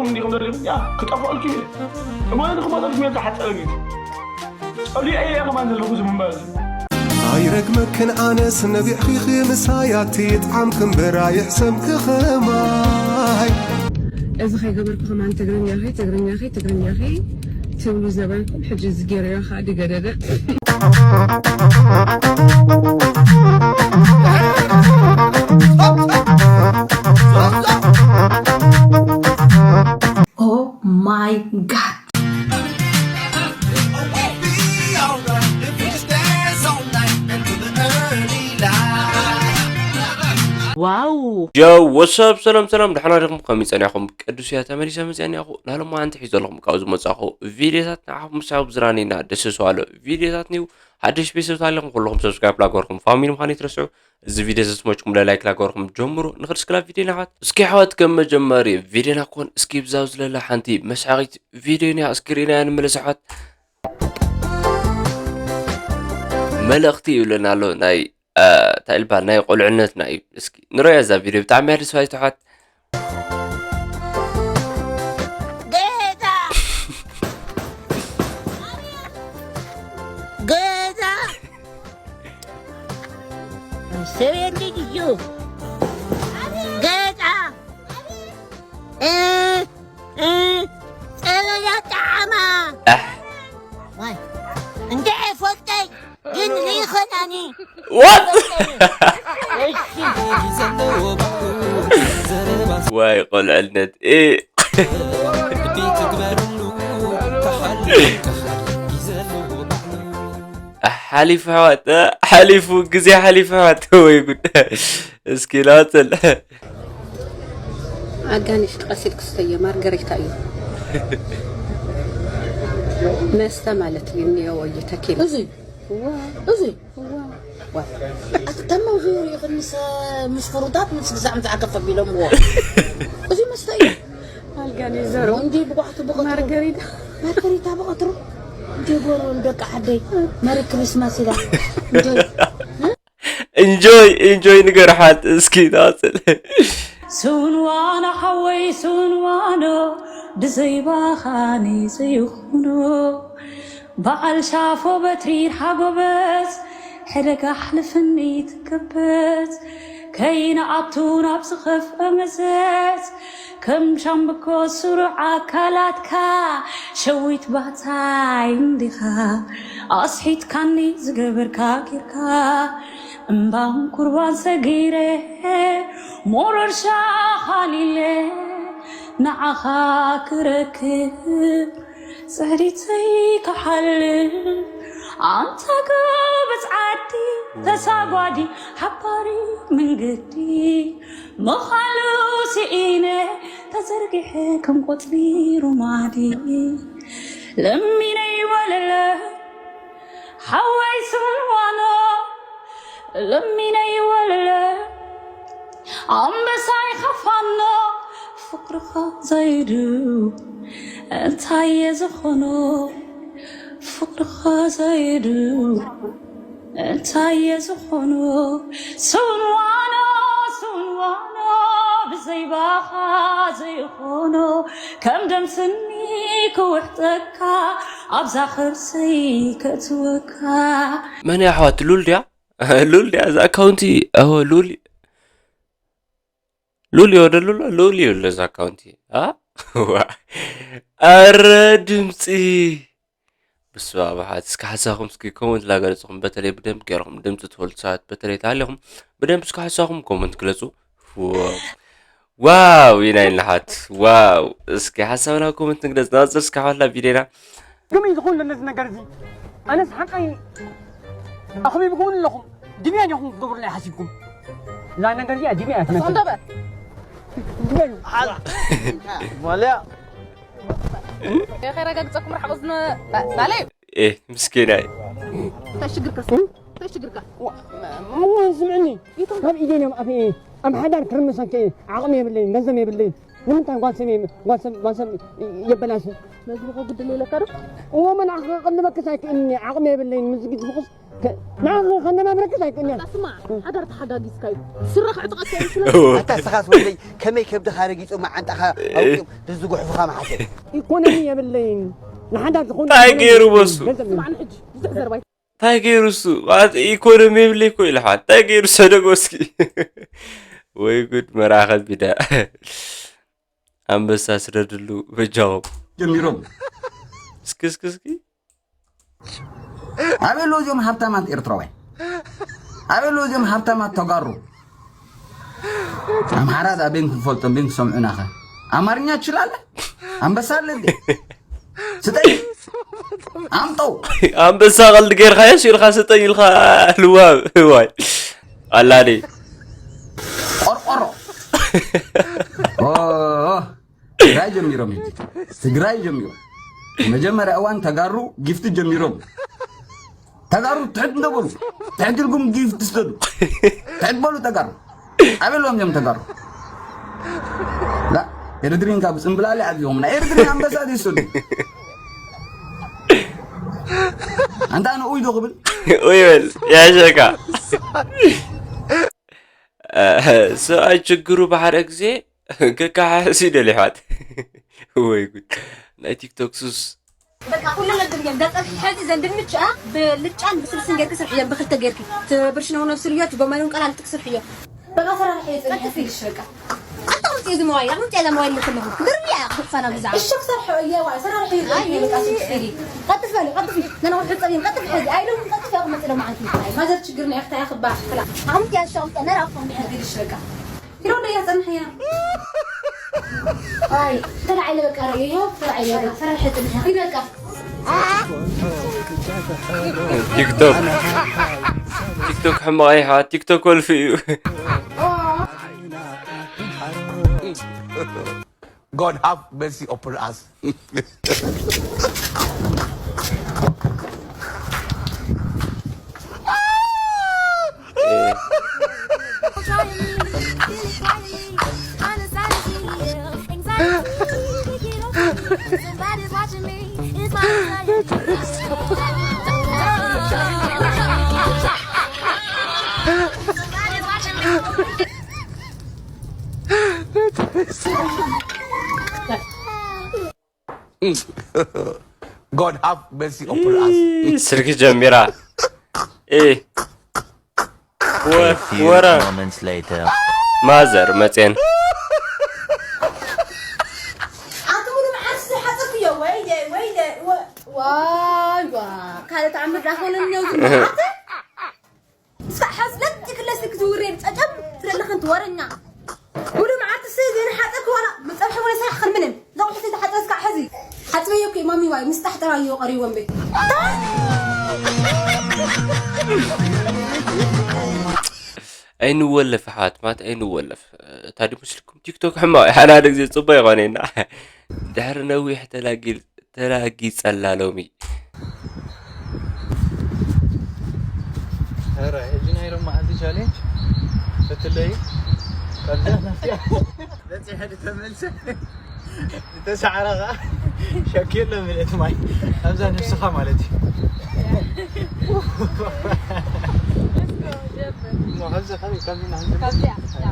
እንዲኹም ደሊኹም ያ ክጠፍኣልኩም እየ። እሞ ንኹም ኣጠልኩም እየ ዝሓፀረ ግዜ ጸሊኤ እየ ከማን ዘለኹ እዚ ምንባር እዚ። ኣይረግመክን ኣነስ ነቢዕኺኺ ምሳይ ኣቲ ይጥዓምኪ እምበር ኣይሕሰምኪ ኸማይ። እዚ ከይገበርኩ ከማን ትግርኛኺ ትግርኛኺ ትግርኛኺ ትብሉ ዝነበርኩም ሕጂ እዚ ገይረዮ ከዓ ድገደደ። Oh my god. ዋው ዮ ወሰብ ሰላም ሰላም፣ ደሓና ዲኹም? ከመይ ጸኒሕኩም? ቅዱስ እያ ተመሊሰ መጽያ እኒኣኹ። ናሎማ ኣንቲ ሒዞ ኣለኹም ካብኡ ዝመጻኹ ቪድዮታት ንዓኹም ምሳብ ዝራኒና ደስ ዝዋሎ ቪድዮታት ኒው። ሓደሽ ቤተሰብ ታለኹም ኩለኹም ሰብስክራይብ ላገርኩም ፋሚሊ ምዃን ይትረስዑ። እዚ ቪድዮ ዘስመችኩም ለላይክ ላገርኩም ጀምሩ። ንኽድ ስክላ ቪድዮ ናሓት እስኪ ኣሕዋት ከም መጀመሪ ቪድዮና ኮን እስኪ ብዛው ዝለላ ሓንቲ መስሓቂት ቪድዮ ኒያ እስኪ ርኢናያ ንምለስ ኣሕዋት። መልእኽቲ ይብለና ኣሎ ናይ እንታይ ይባል ናይ ቆልዕነትና እዩ። እስኪ ንረያ እዛ ቪድዮ ብጣዕሚ እያ ደስ ባይ ተሓት። ገዛ ገዛ ሰበየለይ ድዩ ገዛ እ እ ጸበያ ጣዕማ ኣሕ ዋይ እንደ ፎልጠይ ግን ሊኸናኒ ዋት እሺ ዋይ ቆልዕነት እ ሓሊፉ ኣሕዋት ሓሊፉ ግዜ ሓሊፉ ኣሕዋት ወይ ጉድ እስኪ ላወፅል ኣጋንሽ ቀሲል ክስተየ ማርገሬታ እዩ መስተ ማለት እዩ እኒኦ ወይተኪል እዚ እዚ ተማው ዘይሩ ይኽን ምስ ምስ ፍሩታት ምስ ግዛዕ ምዛዕ ከፍ ኣቢሎምዎ እዚ መስተ እዩ ኣልጋኒ ዘሮ እንዲ ብጓሕቱ ብቐትሩ ማርገሪታ ማርገሪታ ብቐትሩ እንዲ ጎሩ ደቂ ዓደይ መሪ ክሪስማስ ኢላ እንጆይ እንጆይ እንጆይ ንገርሓት እስኪ ናፅል ስውንዋኖ ሓወይ ስውንዋኖ ብዘይባኻኒ ዘይኹኖ በዓል ሻፎ በትሪ ሓጎበዝ ሕደጋ ኣሕልፍኒ ትከበዝ ከይንኣቱ ናብ ዝኸፍአ መዘዝ ከም ሻምብቆ ስሩዕ ኣካላትካ ሸዊት ባታይ እንዲኻ ኣስሒትካኒ ዝገበርካ ጌርካ እምባን ቁርባን ሰጊረ ሞረርሻ ሃሊለ ንዓኻ ክረክብ ጸሪተይ ክሓልል ኣንታ ጎበዝ ዓዲ ተሳጓዲ ሓባሪ መንገዲ ምዃሉ ስኢነ ተዘርጊሐ ከም ቆጽሊ ሩማዲ ለሚነይ ወለለ ሓወይ ስውንዋኖ ለሚነይ ወለለ ኣንበሳይ ኸፋኖ ፍቕርኻ ዘይዱ እንታይ እየ ዝኾኖ ፍቕርኻ ዘይዱ እንታይ እየ ዝኾኖ ስውንዋኖ ስውንዋኖ ብዘይባኻ ዘይኾኖ ከም ደምስኒ ክውሕጠካ ኣብዛ ኸርሰይ ከእትወካ መን እያ ኣሕዋት ሉል ድያ ሉል ድያ እዛ ኣካውንቲ ኣዎ ሉል ሉል ይወደሉ ኣሎ ሉል ይብሎ እዛ ኣካውንቲ ኣረ ድምፂ ብስባ ብሓት እስኪ ሓሳኹም እስኪ ኮመንት ላገለፅኹም በተለይ ብደንብ ገይርኹም ድምፂ ትፈልጡ ሰባት በተለይ ተሃሊኹም ብደንብ እስኪ ሓሳኹም ኮመንት ግለፁ ዋው ኢና ኢልና ሓት ዋው እስኪ ሓሳብና ኮመንት ንግለፅ ናፅር እስኪ ሓዋትና ቪድዮና ግመይ ዝኾን ነዚ ነገር እዚ ኣነስ ሓቀይ ኣኽቢብኩም ኣለኹም ድብያ ዲኹም ክትገብሩለይ ሓሲብኩም እዛ ነገር እዚኣ ድብያ እያ ትመስል ሶንደበ ድብያ እዩ ማልያ ከረጋግፀኩም ርሓቕ ዝነ ባለይ ኤ ምስኪናይ እንታይ ሽግርካ እንታይ ሽግርካ እሞ ስምዕኒ ካብ ኢደን እዮም ኣፍኤ ኣብ ሓዳር ክርምሰከ ዓቕሚ የብለይን ገንዘብ የብለይን ንምንታይ ጓል ሰብ የም-፣ ጓል ሰብ፣ ጓል ሰብ የበላሽ? መግቢ ከጉድል ኢለካ ዶ? እዎ፣ ምን ዓኽ-፣ ከንበክስ ኣይክእልኒ፣ ዓቕሚ የብለይን፣ ምስ ግዜ ብኹስ ከ-፣ ንዓኽ ከነባብረክስ ኣይክእልኒ። ስማዕ፣ ሓዳር ተሓጋጊዝካ እዩ። ስረ ክዕጥቐካ እዩ፣ ስለ ኣታ እስኻስ ወደይ፣ ከመይ ከብድኻ ረጊጹ መዓንጣኻ ኣውጺኡ ብዝጉሕፉኻ መሓሰብ? ኢኮኖሚ የብለይን። ንሓዳር ዝኾነ እንታይ ኢኮኖሚ ገይሩ የብለይን። በሱ? ገንዘብ የብለይን። ስማዕኒ ሕጂ፣ ብዙሕ ዘርባ እንታይ ገይሩ እሱ? ማለት ኢኮኖሚ የብለይ እኮ ኢልሓል። እንታይ ገይሩ ሰደጎ እስኪ? ወይ ጉድ፣ መርዓ ከቢዳ። ኣንበሳ ስደድሉ በጃኹም። ጀሚሮም። እስኪ፣ እስኪ፣ እስኪ። ኣበይ ኣለዉ እዚኦም ሃብታማት ኤርትራውያን? ኣበይ ኣለዉ እዚኦም ሃብታማት ተጋሩ? ኣምሓራ ዳ ቤን ክንፈልጦ፣ ቤን ክሰምዑናኸ? ኣማርኛ ትችላለህ? ኣንበሳ አለ እንዴ? ስጠኝ። ኣምጠው። ኣንበሳ ቀልዲ ጌርካዮ፣ ኢልካ ስጠኝ ኢልካ ልዋብ። ዋይ። ኣላዲ። ቆርቆሮ። ኦ፣ ትግራይ ጀሚሮም ሕጂ። ትግራይ ጀሚሮም። መጀመርያ እዋን ተጋሩ ጊፍት ጀሚሮም። ተጋሩ ትሕት እንደበሉ። ትሕት ኢልኩም ጊፍት ስደዱ። ትሕት በሉ ተጋሩ። ኣበይ ኣለዎም እዮም ተጋሩ? ላ፣ ኤርትሪን ካብ ጽምብላሊ ዓብዮምና። ኤርትሪን ኣንበሳ ይስደዱ። ኣንታ ንኡይ ዶ ክብል? ኡይ በል፣ ያሸካ። ሰብኣይ ችግሩ ብሓደ ግዜ ከካሓሲ ይደሊ ኣሕዋት። ወይ ጉድ። ናይ ቲክቶክ ሱስ። በቃ ኩሉ ነገር ገንዘብ ጸብሒ ሕዚ ዘን ድንች፣ አ፣ ብልጫን ብስልስን ጌርኪ ስርሕዮ፣ ብክልተ ጌርኪ። ትብርሽነው ነብስልዮ፣ ትጎመን እንቀላል ትክስርሕዮ። በቃ ሰራርሐ የጽንሕ ቀጥፊ። ይልሽ በቃ። ቀጥታ ውጽእ እዚ መዋይል፣ ኣሁን ውጽእ እዚ መዋይል ልክልኹ። ድርብያ ክፋና ብዛዕባ። እሺ ክሰርሐ እየ፣ ዋ፣ ሰራርሐ እየ፣ እሺ፣ ቀጥፊ። ቀጥፍ በሉ፣ ቀጥፊ። ነና ውሕድ ጸቢም፣ ቀጥፍ ሕዚ። ኣይደውም፣ ቀጥፍ ያው መጽለ መዓልቲ። ማዘር ችግር ነው፣ ያክታ ያክባ። ክላ። ኣሁን ያሻው ጠነራ ኣፎም። ይልሽ በቃ። ኪሎ እንደ ያጸንሐ ያ። ኣይ፣ ተላዓለ በቃ፣ ራእዩ ይኸው፣ ተላዓለ በቃ፣ ሰራርሐ ጽንሐ። ይበቃ። ቲክቶክ። ቲክቶክ ሕማቕ እዩ፣ ሓ-፣ ቲክቶክ ወልፊ እዩ። God have mercy upon us. God have mercy upon us. ስልኪ ጀሚራ። እ፣ ወ-፣ A few ወረ moments later. ማዘር መጼን። ኣቲ ሙሉ መዓልቲ ዝሓጸብክዮ፣ ወይለ፣ ወይለ፣ ወ-፣ ዋይ፣ ዋ፣ ካልእ ተኣምር ዳኾነኒ ነው ዝመዓልቲ። እስካ ሓዝ ለጥ ክለስ ክትውሬ ጨጨም ትደለኸን ትወረኛ። ሙሉ መዓልቲ ሲ ዘይንሓጸብክ ዋላ ብጸብሒ ወለ ሰራሕ ኸን ምንም። ዘቑሕቲ ተሓጸስካ ሕዚ። ሓጽበዮ እኮ ማሚ ዋይ፣ ምስጣሕ ጥራይ እዩ ቀሪቦም ቤት። ኣይንወለፍ ኣሕዋት፣ ማለት ኣይንወለፍ። ታዲ ምስልኩም ቲክቶክ ሕማቕ እዩ። ሓደ ሓደ ግዜ ጽቡቅ ይኾነና። ድሕሪ ነዊሕ ተላጊ-፣ ተላጊጸላ ሎሚ። ኧረ፣ ሕጂ ናይ ሎም መዓልቲ ቻሌንጅ ፈትለዩ። ካብዛ ናፍያ በጺሐ ተመልሰ። ዝተሳዕረ ኸዓ ሸክ የለን ምልእቲ ማይ። ኣብዛ ነብስኻ ማለት እዩ። እሞ ካብዚ ካበይ? ካብዚ ናብዚ? ካብዚኣ፣ እዚኣ።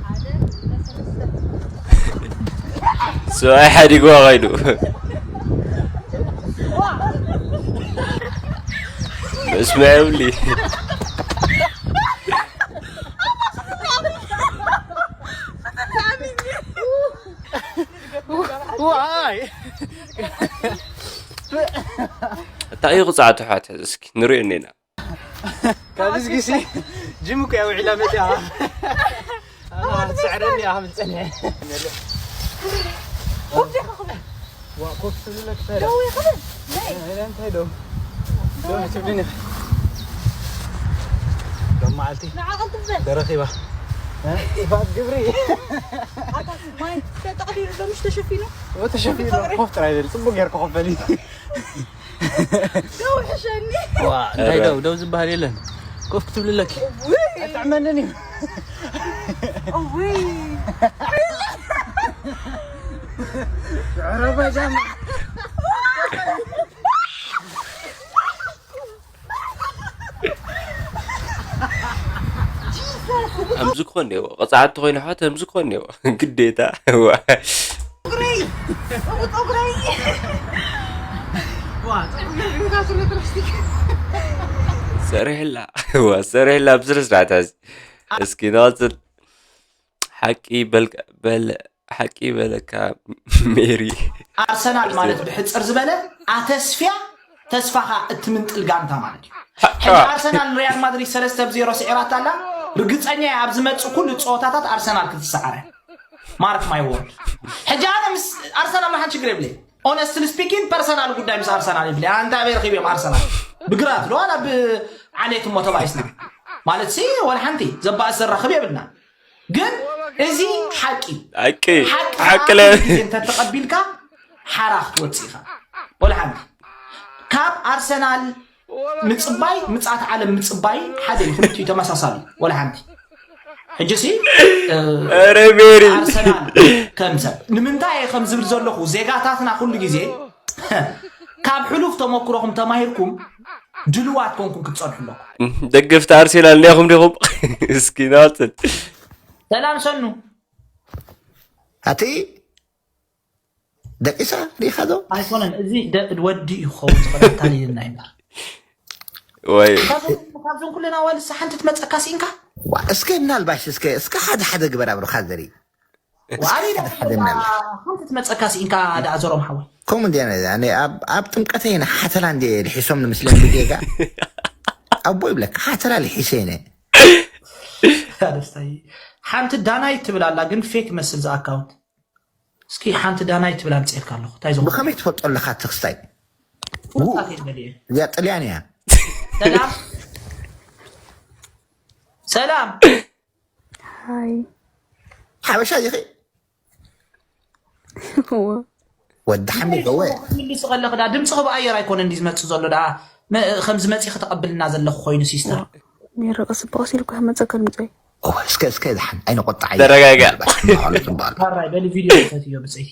ሓደ፣ ክልተ፣ ሰለስተ። ሰብኣይ ሓዲግዋ ኸይዱ። መስመዕ የብሊ። ዋይ። እንታይ እዩ ክጻዕቱ ኣሕዋት፣ እስኪ ንሪኦ እኒና። ካብዚ ግሲ ጅም እኮ እያ ውዒላ መፂኣ። ኣና ትስዕረኒ እያ ክብል ፀኒሐ። ኮፍ ዲኻ ክብል? ዋ፣ ኮፍ ትብልለ ክፈለ። ደው ይኽብል? ናይ። ናይ እንታይ ደው? ደው ትብልኒ። ደው መዓልቲ ንዓ ክንትብል። ተረኺባ። እ? ጥፋት ግብሪ። ኣታ ማይ ተጠቕሊሉ ዶ ምሽ ተሸፊኑ? ኦ፣ ተሸፊኑ። ኮፍ ጥራይ በል። ጽቡቅ ጌርካ ኮፍ በሊ። ደው ሕሸኒ። ዋ፣ እንታይ ኧረ። ደው? ደው ዝበሃል የለን። ኮፍ ክትብልለኪ። ውይ። ኣይጥዕመንን እዩ። ውይ። ኧረ በጃማ። ከምዚ ክኾን እኒኦ፣ ቅፅዓት ተኾይኑ ኣሕዋት ከምዚ ክኾን እኒኦ። ግዴታ። እዋ። ሰሪሕላ። እዋ፣ ሰሪሕላ ብስነ ስርዓት ሕዚ። እስኪ ንቐፅል። ሓቂ በል-፣ በል-፣ ሓቂ በለካ ሜሪ። ኣርሰናል ማለት ብሕጽር ዝበለ ኣተስፍያ ተስፋኻ እትምንጥል ጋንታ ማለት እዩ። ሕጂ ኣርሰናል ንሪያል ማድሪድ ሰለስተ ብ ዜሮ ስዒራታ ኣላ። ርግጸኛ እየ ኣብ ዝመጽእ ኩሉ ጸወታታት ኣርሰናል ክትሰዓረ። ማርክ ማይ ወርድ። ሕጂ ኣነ ምስ ኣርሰናል ሓንቲ ችግር የብለይ። ኦነስትሊ ስፒኪንግ ፐርሰናል ጉዳይ ምስ ኣርሰናል ይብለይ። ኣንታ ኣበይ ረኺብዮም ኣርሰናል? ብግራት ዶ ዋላ ብዓሌት እሞ ተባኢስና? ማለት ሲ ወላ ሓንቲ ዘባእስ ዘራኽብ የብልና። ግን እዚ ሓቂ ሓቂ ሓቂ ሓቂ ሓቂ ለ- ግዜ እንተተቐቢልካ ሓራ ክትወፅእ ኢኻ። ወላ ሓንቲ ካብ ኣርሰናል ምፅባይ ምፅኣት ዓለም ምፅባይ ሓደ እዩ። ክልቲኡ ተመሳሳሊ ወላ ሓንቲ። ሕጂ ሲ እ፣ ኧረ ሜሪ። ኣርሰናል ከም ሰብ ንምንታይ እየ ከም ዝብል ዘለኹ ዜጋታትና ኩሉ ግዜ ካብ ሕሉፍ ተመክሮኹም ተማሂርኩም ድልዋት ኮንኩም ክትፀንሑ ኣለኩም። ደገፍቲ ኣርሴናል እንዲኹም ዲኹም? እስኪ ናፅል። ሰላም ሰኑ። ኣቲ ደቂሳ ሪኢኻ ዶ? ኣይኮነን፣ እዚ ደ- ወዲ እዩ ክኸውን ዝኽእል ኣታሊልና እዩ እምበር። ወይ ካብዞም ካብዞም ኩለን ኣዋልድስ ሓንቲ ትመፀካ ስኢንካ? ዋ፣ እስከ ምናልባሽ እስከ እስከ ሓደ ሓደ ግበር ኣብርኻ ዘርኢ። ዋሪ ሓደ ሓደ ምናልባሽ ሓንቲ ትመፀካ ስኢንካ ደኣ ዘሮም ሓወይ። ከምኡ እንዲ ኣነ ኣነ ኣብ ኣብ ጥምቀተይ ኢና ሓተላ እንዲ ልሒሶም ንምስለን ብጌጋ ኣቦ ይብለካ ሓተላ ልሒሰ ኢነ። ደስታይ ሓንቲ ዳናይት ትብል ኣላ ግን ፌክ መስል ዛ ኣካውንት። እስኪ ሓንቲ ዳናይት ትብል ኣምፅኤልካ ኣለኹ እንታይ ዞም ብኸመይ ትፈልጦ ኣለኻ እቲ ክስታይ? ፍሉጣት እየ ዝበል እየ። እዚኣ ጥልያን እያ። ሰላም ሰላም ሃይ ሓበሻ ዲኺ? እወ ወዲ ሓሚድ እወ። ክትምልሱ ከለኺ ዳ ድምፅኺ ብኣየር ኣይኮነ እንዲ ዝመፅእ ዘሎ ዳ መ- ከምዚ መፂኺ ተቐብልና ዘለኹ ኮይኑ ሲስተር። ሜሪ ቀስ በቀስ ኢልኩ ከመፀካ ድምፀይ። እወ እስከ እስከ ዝሓን ኣይንቆጣዕ። ተረጋጋ። ባራይ በሊ ቪድዮ ክፈትዮ ብፀይቲ።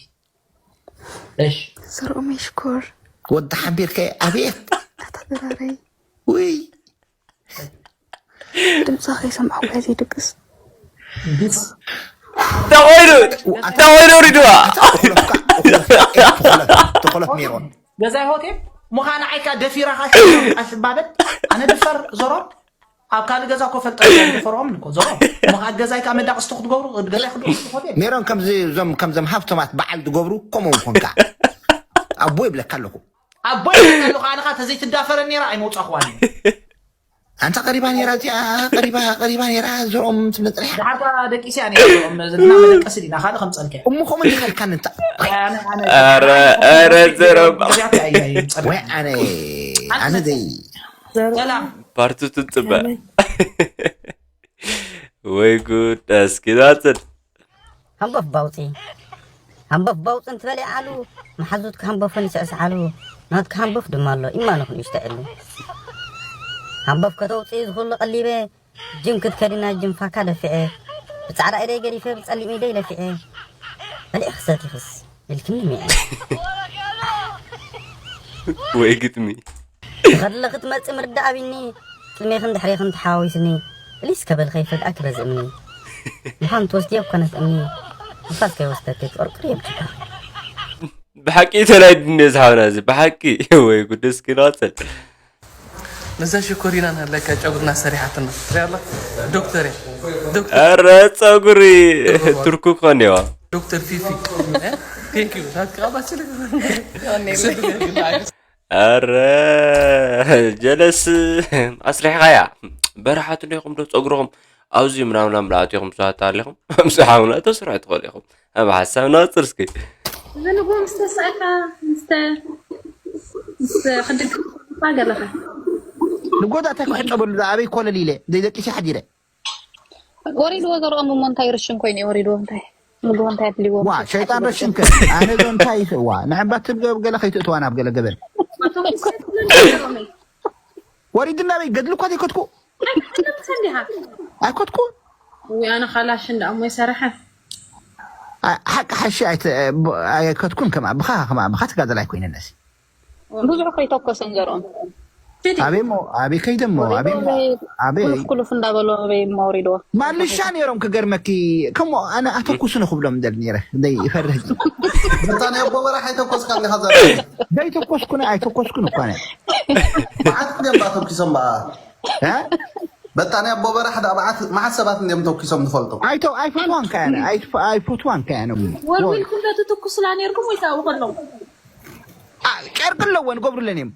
እሺ ስርኦመይ ሽኮር ወዲ ሓቢርከ ኣቤት ኣታ ድራረይ ውይ ድምፃ ከይሰማዕኩ ሕዚ ይድቅስ። ግፅ ተኾይኑ ተኾይኑ ሪድዋ ተኾለፍካ ተኾለፍ ተኾለፍ ሜሮን ገዛይ ሆቴል ምዃን ዓይካ ደፊራኻ ሽባበት ኣነ ድፈር ዞሮን ኣብ ካልእ ገዛ ኮ ፈልጠ ፈርኦም እኮ ዞሮን ምዃን ገዛይ ካ መዳቕስቲ ክትገብሩ ገዛይ ክድቕሱ ሆቴል ሜሮን ከምዚ እዞም ከምዞም ሃብቶማት በዓል ዝገብሩ ከምኡ ኮንካ ኣቦ ይብለካ ኣለኹ ኣቦይ ኣለኹ ኣነኻ ተዘይትዳፈረ ነራ ኣይመውፃኹዋን ኣንታ ቀሪባ ነራ እዚኣ ቀሪባ ቀሪባ ነራ እዚኦም ትብለ ፅሪሓ ድሓርታ ደቂስያ ነና መደቀሲ ዲና ካልእ ከምፀልከ እሞ ከምኡ እንዲኻ ኢልካኒ እንታ ኧረ ኧረ ዘረባ ወይ ኣነ ኣነ ዘይ ሰላም ፓርቱ ትጥበ ወይ ጉድ እስኪ ናፅል ሃምቦፍ ባውፂ ሃምቦፍ ባውፂ እንትበል ይዓሉ መሓዙትኪ ሃምቦፈን ይስዕስዓሉ ናትኪ ሃምቦፍ ድማ ኣሎ ኢማኖፍ ንእሽተዕሉ ሃምቦፍ ከተውፅኢ ዝኽሉ ቀሊበ ጅም ክትከዲ ናይ ጅም ፋካ ደፊዐ ብፃዕዳ ኢደይ ገዲፈ ብፀሊም ኢደይ ለፊዐ በሊዕኺ ሰቲኽስ ኢልክኒ ሚዐ ወይ ግጥሚ ከለኺ ትመጽእ ምርዳእ ኣቢኒ ቅድሜኽን ድሕሬኽን ተሓዋዊስኒ እሊስ ከበልኸይ ፈግኣ ክበዝእምኒ ምዃን ትወስድዮ ኮነት እምኒ ንፋስ ከይወስደኪ ቅርቅር የብልካ ብሓቂ ተላይ ድንዮ ዝሓውና እዚ ብሓቂ ወይ ጉድ እስኪ ንቐጽል ነዛ ሽኮሪና ናለካ ጨጉርና ሰሪሓትና ትሪኣላ ዶክተር እያ ዶክተር ኧረ ፀጉሪ ቱርኩ ክኾን እዋ ዶክተር ፊፊ ቴንክ ዩ ናትካ ባስል ኣረ ጀለስ ኣስሪሕኻያ በረሓት እንዲኹም ዶ ፀጉርኹም ኣብዚ ምናምና ምልኣት ኢኹም ሰዋት ኣለኹም ኣምስሓሙና ተስርሑ ትኽእሉ ኢኹም ኣብ ሓሳብ ናፅር እስኪ እዚ ንጎ ምስ ተሳእካ ምስ ተ- ምስ ክድግፍ ገለኻ ንጎዳ እንታይ ክሕፀበሉ ኣበይ ኮለል ኢለ ዘይደቂሲ ሓዲረ ወሪድዎ ዘርኦም እሞ እንታይ ርሽን ኮይኑ እዩ ወሪድዎ እንታይ ንጎ እንታይ ኣድልዎ ዋ ሸይጣን ረሽንከ ኣነ ዶ እንታይ ይስዋ ንዕባ ትብገብ ገለ ከይትእትዋ ናብ ገለ ገበን ወሪድና በይ ገድሊ እኳ ዘይከትኩ ኣይኮትኩ ወይ ኣነ ካላሽ እንዳሞ ይሰረሐ ኣ- ሓቂ ሓሺ ኣይተ- ብ- ኣይከትኩን ከማ ብኻ ከማ ብኻ ተጋደላይ ኮይነ ነሲ ብዙሕ ከይተኮሰን ዘርኦም ኣበይ ሞ ኣበይ ከይደ ሞ ኣበይ ሞ ኣበይ ኩልፍ ኩልፍ እንዳበሎ ኣበይ ማውሪድዎ ማልሻ ነይሮም ክገርመኪ ከሞ ኣነ ኣተኩሱ ንክብሎም ደል ነይረ ደይ ይፈርህ በታ ናይ ኣቦ በራሕ ኣይተኮስካን ኢኻ ዘረ ዘይተኮስኩነ ኣይተኮስኩን እኳ ነ መዓት ክደም ተኩሶም በኣ በታ ናይ ኣቦ በራሕ ዳ መዓት መዓት ሰባት እንዲም ተኩሶም ዝፈልጡ ኣይቶ ኣይፈትዋን ካያነ ኣይፈትዋን ካያነ ወልዊልኩም ዶ ትትኩስላ ነርኩም ወይ ካብኡ ከለዉ ጨርቂ ኣለወን ገብሩለን እዮም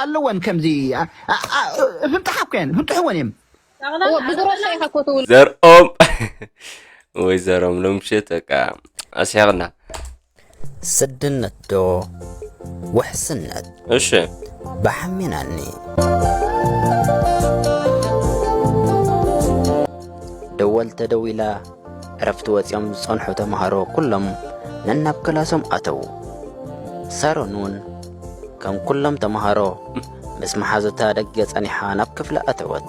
ኣለወን ከምዚ ፍንጥሓ እኮ እየን ፍንጥሕወን እዮም ብዝረሳ ኢኻ ኮትውል ዘርኦም ወይ ዘሮም ሎምሸት በቃ ኣስያቕና ስድነት ዶ ውሕስነት እሺ ብሓሚናኒ ደወል ተደዊላ ዕረፍቲ ወፂኦም ዝፀንሑ ተምሃሮ ኩሎም ነናብ ክላሶም ኣተዉ ሳሮን እውን ከም ኩሎም ተምሃሮ ምስ መሓዙታ ደገ ፀኒሓ ናብ ክፍሊ ኣተወት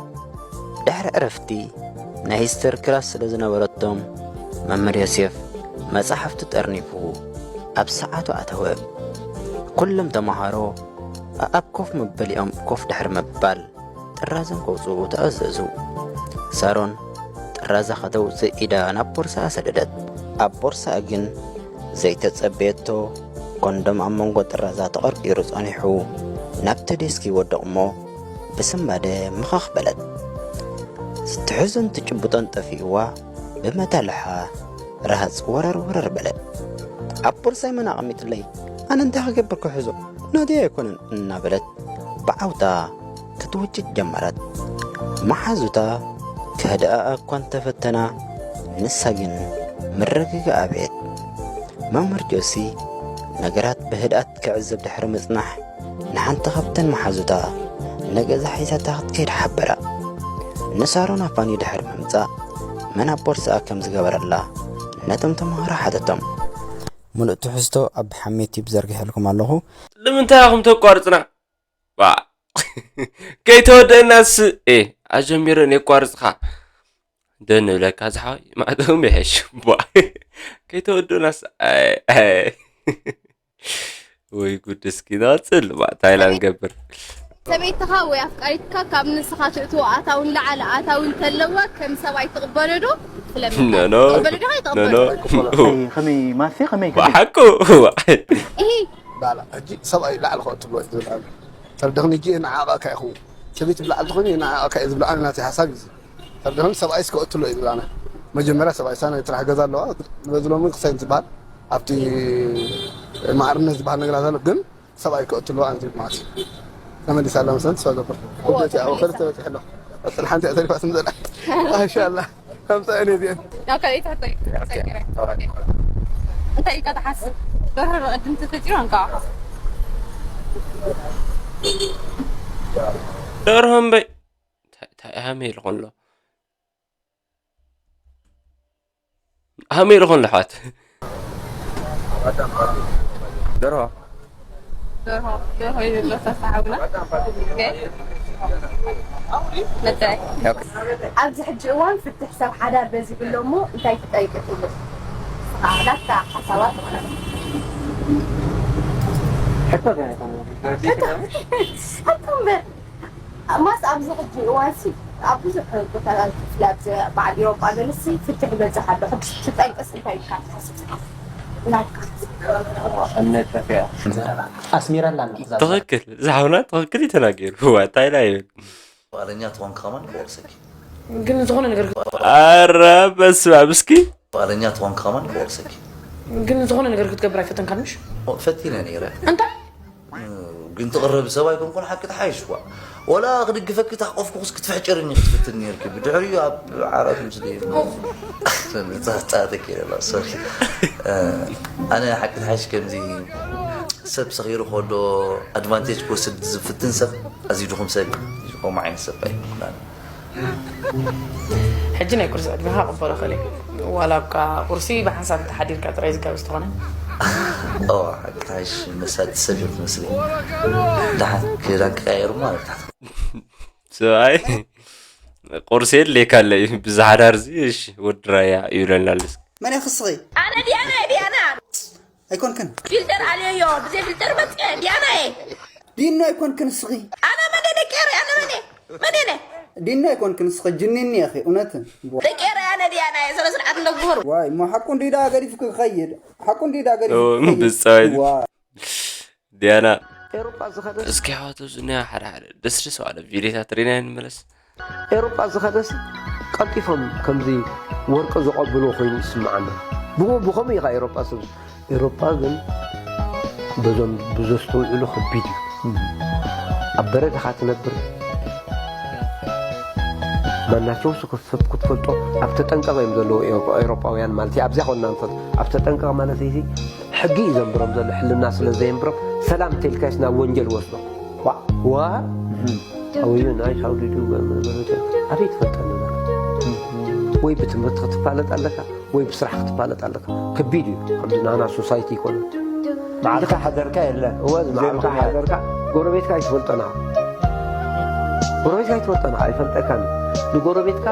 ድሕሪ ዕረፍቲ ናይ ሂስተር ክላስ ስለ ዝነበረቶም መምህር ዮሴፍ መፃሕፍቱ ጠርኒፉ ኣብ ሰዓቱ ኣተወ ኩሎም ተምሃሮ ኣኣብ ኮፍ መበሊኦም ኮፍ ድሕሪ ምባል ጥራዞም ከውፅኡ ተኣዘዙ። ሳሮን ጥራዛ ከተውፅእ ኢዳ ናብ ቦርሳኣ ሰደደት። ኣብ ቦርሳኣ ግን ዘይተፀበየቶ ኮንዶም ኣብ መንጎ ጥራዛ ተቐርቂሩ ፀኒሑ ናብቲ ዴስክ ይወድቕ እሞ ብስንባደ ምኽኽ በለት። ትሕዞን ትጭብጦን ጠፊእዋ ብመታልሓ ረሃፅ ወረር ወረር በለት። ኣብ ቦርሳይ መን ኣቐሚጥለይ? ኣነ እንታይ ክገብር ክሕዞ? ናተይ ኣይኮነን እናበለት ብዓውታ ክትውጅጅ ጀመረት። መሓዙታ ከህድኣኣ እኳ እንተፈተና ንሳ ግን ምርግጋእ ኣበየት። መምህር ጆሲ ነገራት ብህድኣት ክዕዘብ ድሕሪ ምጽናሕ ንሓንቲ ካብተን መሓዙታ ንገዛ ሒዛታ ክትከይድ ሓበራ። ንሳሮን ኣፋኒ ድሕሪ ምምጻእ መን ኣብ ቦርስኣ ከም ዝገበረላ ነቶም ተምሃሮ ሓተቶም። ምሉእ ትሕዝቶ ኣብ ሓሜት ቲፕ ዘርጊሐልኩም ኣለኹ። ንምንታይ ኢኹም ተቋርጽና? ባ ከይተወደእናስ ኤ ኣጀሚረን የቋርጽኻ ደንብለካ ዝሓወይ ማዕተቡ ምሕሽ ባ ከይተወደእናስ ኣይ ኣይ ወይ ጉድ እስኪ ንቐጽል ባ ታይላንድ ገብር ሰበይትኻ ወይ ኣፍቃሪትካ ካብ ንስኻ ትእትዎ ኣታዊ ንላዕሊ ኣታዊ እንተለዋ ከም ሰብኣይ ትቕበሎ ዶ? ስለምንታይ? ኖ፣ ኖ። ትቕበሎ ዶ ኖ፣ ኖ። ኣይትቕበሎ? ከመይ ማለት እዩ? ከመይ ብሓቁ እሂ ላላ ሕጂ ሰብኣይ ላዕሊ ከእትሎ እዩ ዝብል ኣሎ ተርደኽን እጂ ንዓቐካ ኢኹ ሰበይቲ ብላዕሊ ትኾኒ ንዓቐካ እዩ ዝብል ኣነ ናተይ ሓሳብ እዩ ተርደኽን ሰብኣይ እስከ እትሎ እዩ ዝብል ኣነ መጀመርያ ሰብኣይ ሳና ጥራሕ ገዛ ኣለዋ ዝበዝሎምን ክሳይ ዝበሃል ኣብቲ ማዕርነት ዝበሃል ነገራት ኣሎ ግን ሰብኣይ ክእትሎ ኣንዚብ ማለት እዩ ተመሊሳ ኣላ መሰለን ተስፋ ገብር ኩደቲ ኣብ ክልተ በፂሑ ኣሎ ቀፅል ሓንቲ እያ ተሪፋ ስም ዘላ ማሻላ ከምሳ እኔ እዚአን ናብ ካልኣይቲ ሕቶ እዩ ተሰጊረ እንታይ ኢልካ ትሓስብ ደርሆ ቅድም ተፈጢሩ እንካ ደርሆ እምበይ እንታይ እንታይ ሃመ ኢልኮ ኣሎ ሃመ ኢልኮ ኣሎ ኣሕዋት ደርሆ ደርሆ ደርሆ እዩ ዘሎ ሳሳሓብና መታይ ኣብዚ ሕጂ እዋን ፍትሕ ሰብ ሓዳር በዚሑ ኣሎ እሞ እንታይ ትጠይቂ ትብሉ ናትካ ሓሳባት ማለት ሕቶ ገና ኣይኮነ ሕቶ እምበር ማስ ኣብዚ ሕጂ እዋንሲ ኣብ ብዙሕ ቦታታት ክፍለ ኣብ በዓል ኢሮጳ ገለሲ ፍትሕ ይበዝሕ ኣሎ ሕጂ ትጠይቅስ እንታይ ኢልካ ትሓስብ ናትካ እምነት ጠፊኣ ኣስሚራ ኣላ ትኽክል ዝሓውና ትኽክል እዩ ተናገሩ ዋ ታይላ ይብል ፍቃደኛ ትኾን ከማን ክወቅሰኪ ግን ዝኾነ ነገር ኣረ በስመ ኣብ እስኪ ፍቃደኛ ትኾን ከማን ክወቅሰኪ ግን ዝኾነ ነገር ክትገብር ኣይፈተንካን ምሽ ፈቲነ ነይረ እንታይ ግን ትቕረቢ ሰብ ኣይኮንኩን ሓቂ ተሓይሽ ኳ ወላ ክድግፈኪ ታቆፍኩስ ክትፍሕጭርኒ ክትፍትን ነርኪ ብድሕሪኡ ኣብ ዓራት ምስ ጻተኪ ሶሪ ኣነ ሓቂ ተሓይሽ ከምዚ ሰብ ሰኺሩ ከሎ ኣድቫንቴጅ ክወስድ ዝፍትን ሰብ ኣዝዩ ድኹም ሰብ እዩ ከምኡ ዓይነት ሰብ ኣይኮንኩን ኣነ ሕጂ ናይ ቁርሲ ዕድሜኻ ቅበሎ ከለ ዋላ ኣብካ ቁርሲ ብሓንሳብ እንተ ሓዲርካ ጥራይ ዝጋበዝ ተኾነ ሓቂ ተሓይሽ መሳጢ ሰብ እዮም ትመስለኒ ደሓን ክዳን ክቀያየሩ ማለት ሰብኣይ ቁርሲ የድልየካ ኣሎ እዩ። ብዝሓዳር እዚ፣ እሺ፣ ወዲ ራያ ይብለና ኣሎ። እስኪ። መን ኢኺ እስኺ? ኣነ ዲያና እየ፣ ዲያና። ኣይኮንክን። ፊልተር ኣልዮዮ፣ ብዘይ ፊልተር መፅአ፣ ዲያና እየ። ዲኖ ኣይኮንክን እስኺ። ኣነ መን እየ ደቂ ኤረይ፣ ኣነ መን እየ? መን እየ? ዲኖ ኣይኮንክን እስኺ፣ ጅኒኒ ኢኺ፣ እውነትን። ደቂ ኤረይ ኣነ ዲያና እየ፣ ስነ ስርዓት እንደግበሩ። ዋይ፣ እሞ ሓቁ እንዲዳ ገዲፍኩ ክኸይድ። ሓቁ እንዲዳ ገዲፍኩ ክኸይድ። ብፃይ። ዋይ። ዲያና ኤሮጳ ዝኸደስ እስኪ ኣሕዋት፣ ኣብዚ ናይ ሓደ ሓደ ደስ ደስ ባለ ቪድዮታት ርኢና ንመለስ። ኤሮጳ ዝኸደስ ቀልጢፎም ከምዚ ወርቂ ዝቐብልዎ ኮይኑ ይስምዓና። ብኡ ብኸምኡ ኢኻ ኤሮጳ ሰብ። ኤሮጳ ግን በዞም ብዘስተውዕሉ ከቢድ እዩ። ኣብ በረድ ኢኻ ትነብር። ማናቸው ሰብ ክትፈልጦ ኣብ ተጠንቀቕ እዮም ዘለዉ ኤውሮጳውያን ማለት እዩ። ኣብዚኣ ኮንና ንፈልጥ ኣብ ተጠንቀቕ ማለት እዩ። ሕጊ እዩ ዘንብሮም ዘሎ ሕልና ስለ ዘየንብሮም ሰላም እንተልካስ ናብ ወንጀል ወስዶ ዋ ዋ ኣውዩ ናይ ሳውዲ ዱ ኣበይ ትፈልጠ ነገር ወይ ብትምህርቲ ክትፋለጥ ኣለካ ወይ ብስራሕ ክትፋለጥ ኣለካ። ከቢድ እዩ። ከምዚ ናና ሶሳይቲ ይኮነ። መዓልካ ሓደርካ የለን። እወ መዓልካ ዘይብሉ ሓደርካ ጎረቤትካ ኣይትፈልጦና። ጎረቤትካ ኣይትፈልጦና፣ ኣይፈልጠካን። ንጎረቤትካ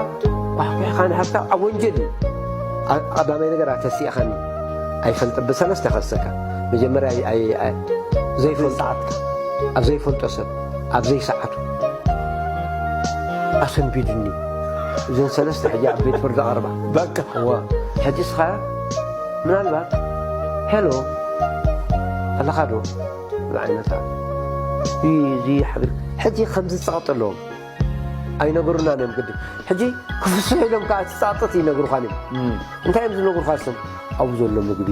ኳሕኳሕካ ንሃብካ ኣብ ወንጀል እዩ። ኣ- ቀዳማይ ነገር ኣተሲእኻኒ ኣይፈልጥ ብሰለስተ ከሰካ መጀመርያ ኣይ- ኣይ- ኣይ- ዘይፈልጦ ሰዓትካ ኣብ ዘይፈልጦ ሰብ ኣብ ዘይሰዓቱ ኣሰንቢድኒ። እዘን ሰለስተ ሕጂ ኣብ ቤት ፍርዲ ቀርባ። በቃ። እዋ። ሕጂ እስኻ ምናልባት ሄሎ ኣለኻ ዶ ዝዓይነታ እዚ ሓቢር ሕጂ ከምዚ ጸቕጢ ኣለዎም ኣይነገሩናን እዮም ግዲ ሕጂ ክፍስሑ ኢሎም ከዓ እቲ ጸቕጢ ይነግሩኻን እዮም እንታይ እዮም ዝነግሩኻ ስም ኣብኡ ዘሎ ምግቢ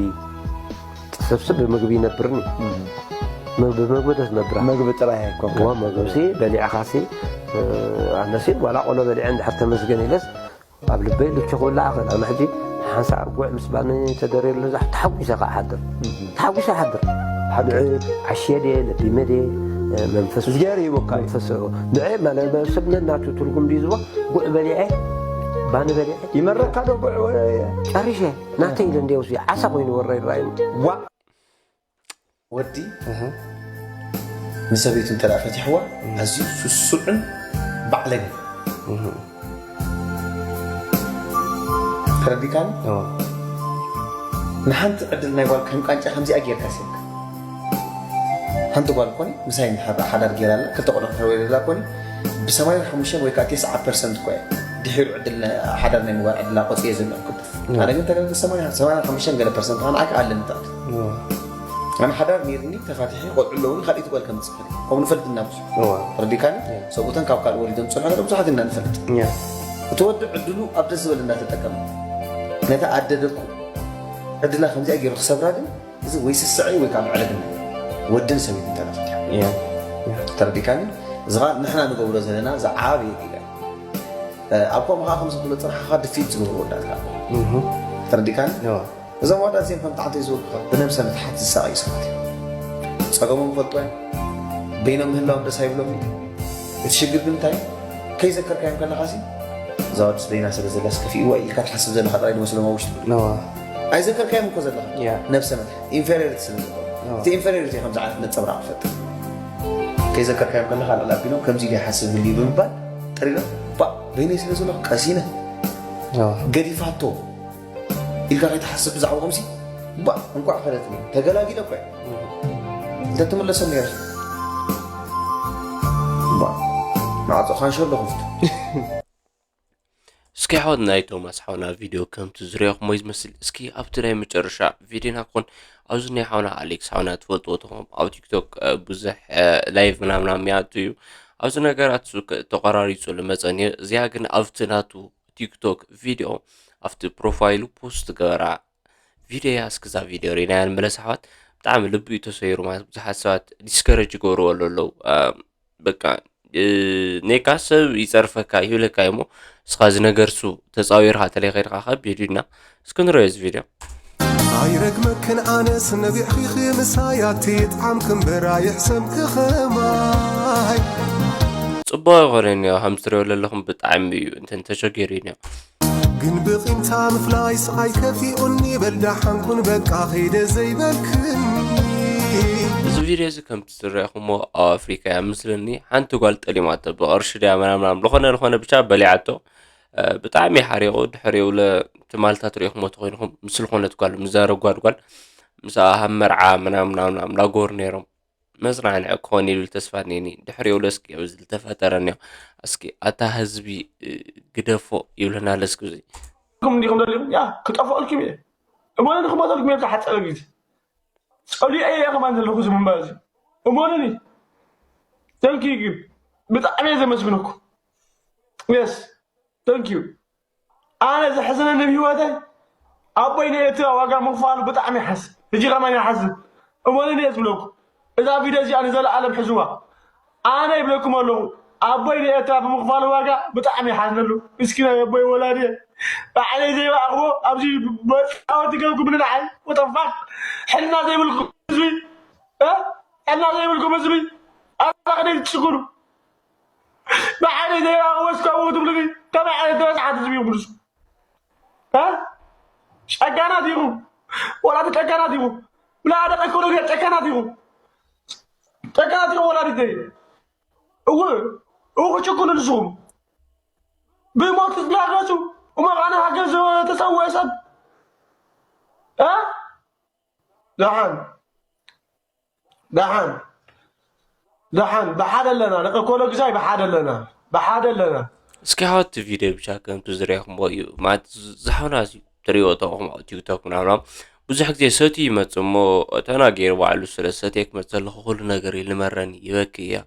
ሰብ ሰብ ብመግቢ ይነብርኒ ብመግቢ ዶ ትነብራ መግቢ ጥራይ ኣይኮንካ እዋ መግብሲ በሊዕኻሲ ኣነሲ ዋላ ቆሎ በሊዐ እንድሕር ተመስገን ኢለስ ኣብ ልበይ ልቸኹ ላኣኸል ኣነ ሕጂ ሓንሳእ ጉዕ ምስ ባኒ ተደርየሉ ዛ ተሓጒሰ ከዓ ሓድር ተሓጒሰ ሓድር ሓደ ዓሽየ ድየ ለቢመ ድየ መንፈስ እግዚኣብሔር ይቦካ እዩ። መንፈስ ንዕ ማለት ሰብ ነናቱ ትርጉም ድዩ ዝቦ ጉዕ በሊዐ ባኒ በሊዐ ይመረካ ዶ ጉዕ ወ- ጨሪሸ ናተይ ኢለ እንደ ወስዩ ዓሳ ኮይኑ ወረ ይረኣዩ ዋ ወዲ ንሰበይቱ እንተ ደኣ ፈቲሕዋ ኣዝዩ ስሱዕን ባዕለግን ተረዲካኒ ንሓንቲ ዕድል ናይ ጓል ከም ቃንጫ ከምዚኣ ጌርካ ሲልካ ሓንቲ ጓል ኮኒ ምሳይ ሓዳር ጌራ ኣላ ክልተ ቆልዑ ክሕወይ ዘላ ኮኒ ብሰማንያ ሓሙሽተ ወይ ከዓ ተስዓ ፐርሰንት እኮ እየ ድሒሩ ዕድል ሓዳር ናይ ምግባር ዕድላ ቆፅየ ዘሎ ክብል ኣነ ግን ተገ ሰማንያ ሓሙሽተ ገለ ፐርሰንት ከዓ ንዓይ ኣለኒ ትኣት ኣነ ሓዳር ነይርኒ ተፋቲሐ ቆልዑ ኣለውኒ ካልኢት ጓል ከምፅእ ከምኡ ንፈልጥ ኢና ብዙሕ ተረዲካኒ ሰብኡተን ካብ ካልእ ወሊዶም ዝፅንሑ ገለ ብዙሓት ኢና ንፈልጥ እቲ ወዲ ዕድሉ ኣብ ደስ ዝበል እንዳተጠቀመ ነታ ኣደ ደቁ ዕድላ ከምዚኣ ገይሩ ክሰብራ ግን እዚ ወይ ስስዐ ወይ ካብ ዕለትና ወድን ሰበይትን ተረፈት ተረዲካኒ እዚ ከዓ ንሕና ንገብሮ ዘለና ዝዓበየ ጌጋ ኣብ ከምኡ ከዓ ከም ዝብሎ ፅናሕካ ድፊት ዝገብሩ ወዳትካ ተረዲካኒ እዞም ወዳት እዚኦም ከም ጣዕንተይ ዝወቅኻ ብነብሰ ምትሓት ዝሳቐዩ ሰባት እዮም ፀገሞም ፈልጦ እዮም በይኖም ምህላዎም ደስ ኣይብሎም እዩ እቲ ሽግር ግን እንታይ ከይዘከርካዮም ከለካ ሲ እዛ ወድስ በይና ስለ ዘላስ ከፊእዋ ኢልካ ትሓስብ ዘለካ ጥራይ ዝመስሎም ኣብ ውሽጢ ኣይዘከርካዮም እኮ ዘለካ ነብሰ ምትሓት ኢንፌሪዮሪቲ ስለ ዘለዎ እቲ ኢንፌሪዮሪቲ ከም ዝዓለት ነፀብራቕ ትፈጥር ከይዘከርካዮም ከለካ ልዕሊ ኣቢሎም ከምዚ ኢሉ ይሓስብ ህልዩ ብምባል ጠሪሎም ባ በይነይ ስለ ዘለኹ ቀሲነ ገዲፋቶ ኢልካ ከይትሓስብ ብዛዕባኦምሲ ባ እንቋዕ ፈለጥኒ ተገላጊለ እኮ እንተትምለሶም ነይረ ባ ማዕፆ ካንሸሎ ክፍቱ እስኪ ኣሕዋት ናይ ቶማስ ሓውና ቪድዮ ከምቲ ዝሪኦኹሞ እዩ ዝመስል። እስኪ ኣብቲ ናይ መጨረሻ ቪድዮና ክኾን ኣብዚ ናይ ሓውና ኣሌክስ ሓውና ትፈልጥዎ ተኾም ኣብ ቲክቶክ ብዙሕ ላይቭ ምናምናም ይኣቱ እዩ። ኣብዚ ነገራት ተቆራሪፁ ልመፀን እዩ። እዚኣ ግን ኣብቲ ናቱ ቲክቶክ ቪድዮ ኣብቲ ፕሮፋይሉ ፖስት ገበራ ቪድዮ እያ። እስኪ እዛ ቪድዮ ሪናያ ንመለስ ኣሕዋት። ብጣዕሚ ልቢ እዩ ተሰይሩ ማለት ብዙሓት ሰባት ዲስከረጅ ይገብርዎ ኣለዉ። በቃ ኔካ ሰብ ይፀርፈካ ይብለካ እሞ እስኻ እዚ ነገር ሱ ተፃዊርካ ተለይ ከይድካ ከቢድ እዩ እና እስኪ ንሪኦ እዚ ቪድዮ ኣይረግመክን ኣነስ ነቢዕኺኺ ምሳይ ኣቲ ይጥዓምኪ እምበር ኣይሕሰምኪ ኸማይ ፅቡቅ ኣይኮነን እዮ ከም ትሪኦ ዘለኹም ብጣዕሚ እዩ እንትን ተሸጊሩ እዩ እዮ ግን ብቂምታ ምፍላይ ስቓይ ከፊኡኒ በል ደሓንኩን በቃ ኸይደ ዘይበልክኒ እዚ ቪድዮ እዚ ከምቲ ዝረኣኹሞ ኣብ ኣፍሪካ እያ ምስለኒ ሓንቲ ጓል ጠሊማቶ ብቕርሺ ድያ ምናምናም ዝኾነ ዝኾነ ብቻ በሊዓቶ። ብጣዕሚ ሓሪቑ ድሕሪኡ ለ ትማልታት ሪኢኹሞ ተኮይንኹም ምስ ዝኾነት ጓል ምዛረብ ጓድጓል ምስ ኣብ መርዓ ምናምናምናም ላጎር ነይሮም። መጽናዕንዒ ክኾን ኢሉ ተስፋ እኒኒ ድሕሪኡ ለ እስኪ ኣብዚ ዝተፈጠረ እኒኦ እስኪ ኣታ ህዝቢ ግደፎ ይብለና ለስኪ እዚ። ኩም እንዲኹም ደሊኹም ያ ክጠፍኦልኩም እየ እሞነ ንክሞተልኩም እየ ብዝሓፀረ ግዜ ፀሊኦ እየ ከማን ዘለኹ እዚ ምንባር እዚ እሞነኒ። ተንኪ ግን ብጣዕሚ እየ ዘመስግነኩም። የስ ተንኪዩ። ኣነ ዘሕዝነኒ ብህይወተይ ኣቦይ ንኤርትራ ዋጋ ምኽፋሉ ብጣዕሚ ይሓዝን። ሕጂ ከማን ይሓዝን። እሞነኒ እየ ዝብለኩም። እዛ ቪድዮ እዚኣ ንዘለኣለም ሕዝዋ። ኣነ ይብለኩም ኣለኹ ኣቦይ ንኤርትራ ብምኽፋሉ ዋጋ ብጣዕሚ ይሓዝነሉ። ምስኪናይ ኣቦይ ወላዲ ባዕለይ ዘይረኣኽዎ ኣብዚ መፃወቲ ገብኩምኒ ንዓይ ወጠፋክ ሕልና ዘይብልኩም ህዝቢ እ? ሕልና ዘይብልኩም ህዝቢ ኣባኽደይ ትጭግሩ ብሓደ ዘይረኣኽዎ እስከምኡ ትብሉኒ ከመይ ዓይነት ተበፅሓት ህዝቢ ይኹም ንሱ እ? ጨካናት ኢኹም ወላዲ ጨካናት ኢኹም ብላ ደቂ ኮሎምብያ ጨካናት ኢኹም ጨካናት ኢኹም ወላዲተይ እው እው ክጭኩኑ ንስኹም ብሞት ክትላገጹ እሞ ኣነ ሃገር ዝተሰወአ ሰብ እ? ደሓን ደሓን ደሓን ብሓደ ኣለና ደቂ ኮሎግዛይ ብሓደ ኣለና ብሓደ ኣለና እስኪ ሓወት ቪድዮ ብቻ ከምቲ ዝሪኣኹምዎ እዩ ማለት ዝሓውና ትሪእዎ ተኹም ቲክቶክ ምናምና ብዙሕ ግዜ ሰትዩ ይመፅእ እሞ ተናጊሩ ባዕሉ ስለ ሰትየ ክመፅእ ኣለኹ ኩሉ ነገር ይልመረኒ ይበኪ እያ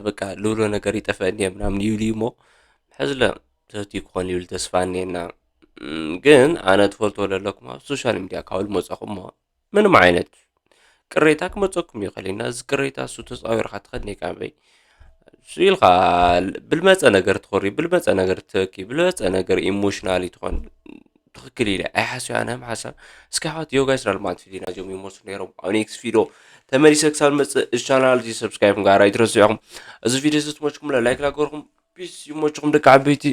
በቃ ልብሎ ነገር ይጠፈእኒ እየ ምናምን ይብሉ እዩ እሞ ሕዝለ ሰትዩ ክኾን ይብል ተስፋ እኒና ግን ኣነ ትፈልጥዎ ለለኩም ኣብ ሶሻል ሚድያ ካብ ልመፀኹም ምንም ዓይነት ቅሬታ ክመፀኩም ይኽእል ኢና እዚ ቅሬታ እሱ ተፃዊርካ ትኸድ ኔቃበይ ኢልካ ብልመፀ ነገር ትኾሪ ብልመፀ ነገር ትበኪ ብልመፀ ነገር ኢሞሽናል ትኾን ትኽክል ኢለ ኣይሓስብ ኣነ ሓሳብ እስኪ ሓወት ዮጋይ ስራ ልማት ፊሊና ዚኦም ይመሱ ነይሮም ኣብ ኔክስት ቪዲዮ ተመሊሰ ክሳብ መፅእ ቻናል እዚ ሰብስክራይብ ጋር ኣይትረስዑ ኢኹም እዚ ቪዲዮ እዚ ትመችኩም ላይክ ላገርኩም ፒስ ይመችኩም ደቂ ዓበይቲ